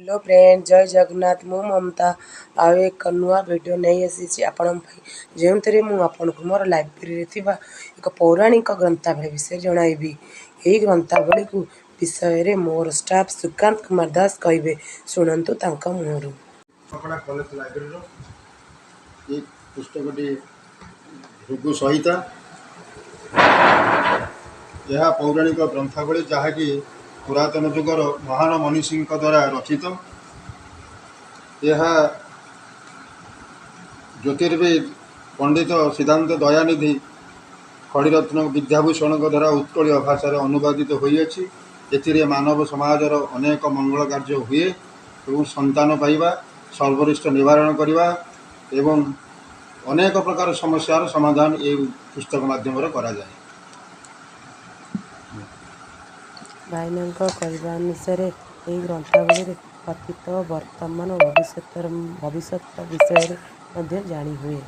Hello friend, ଜୟ ଜଗନ୍ନାଥ। ମୁଁ ମମତା ଆଉ ଏକ ନୂଆ ଭିଡ଼ିଓ ନେଇ ଆସିଛି ଆପଣଙ୍କ ପାଇଁ, ଯେଉଁଥିରେ ମୁଁ ଆପଣଙ୍କୁ ମୋର ଲାଇବ୍ରେରୀରେ ଥିବା ଏକ ପୌରାଣିକ ଗ୍ରନ୍ଥାବଳୀ ବିଷୟରେ ଜଣାଇବି। ଏହି ଗ୍ରନ୍ଥାବଳୀକୁ ବିଷୟରେ ମୋର ଷ୍ଟାଫ୍ ସୁକାନ୍ତ କୁମାର ଦାସ କହିବେ, ଶୁଣନ୍ତୁ ତାଙ୍କ ମୁହଁରୁ। ପାପଡ଼ା କଲେଜ ଲାଇବ୍ରେରୀର ଏ ପୁସ୍ତକଟି ଭୃଗୁ ସଂହିତା। ଏହା ପୌରାଣିକ ଗ୍ରନ୍ଥାବଳୀ, ଯାହାକି ପୁରାତନ ଯୁଗର ମହାନ ମନୀଷୀଙ୍କ ଦ୍ୱାରା ରଚିତ। ଏହା ଜ୍ୟୋତିର୍ବିଦ ପଣ୍ଡିତ ସିଦ୍ଧାନ୍ତ ଦୟାନିଧି ଖଡ଼ିରତ୍ନ ବିଦ୍ୟାଭୂଷଣଙ୍କ ଦ୍ୱାରା ଉତ୍କଳୀୟ ଭାଷାରେ ଅନୁବାଦିତ ହୋଇଅଛି। ଏଥିରେ ମାନବ ସମାଜର ଅନେକ ମଙ୍ଗଳ କାର୍ଯ୍ୟ ହୁଏ ଏବଂ ସନ୍ତାନ ପାଇବା, ସର୍ବରିଷ୍ଟ ନିବାରଣ କରିବା ଏବଂ ଅନେକ ପ୍ରକାର ସମସ୍ୟାର ସମାଧାନ ଏ ପୁସ୍ତକ ମାଧ୍ୟମରେ କରାଯାଏ। ଭାଇନାଙ୍କ କହିବା ଅନୁସାରେ ଏହି ଗ୍ରନ୍ଥାବଳୀରେ ଅତୀତ, ବର୍ତ୍ତମାନ ଓ ଭବିଷ୍ୟତ ବିଷୟରେ ମଧ୍ୟ ଜାଣିହୁଏ।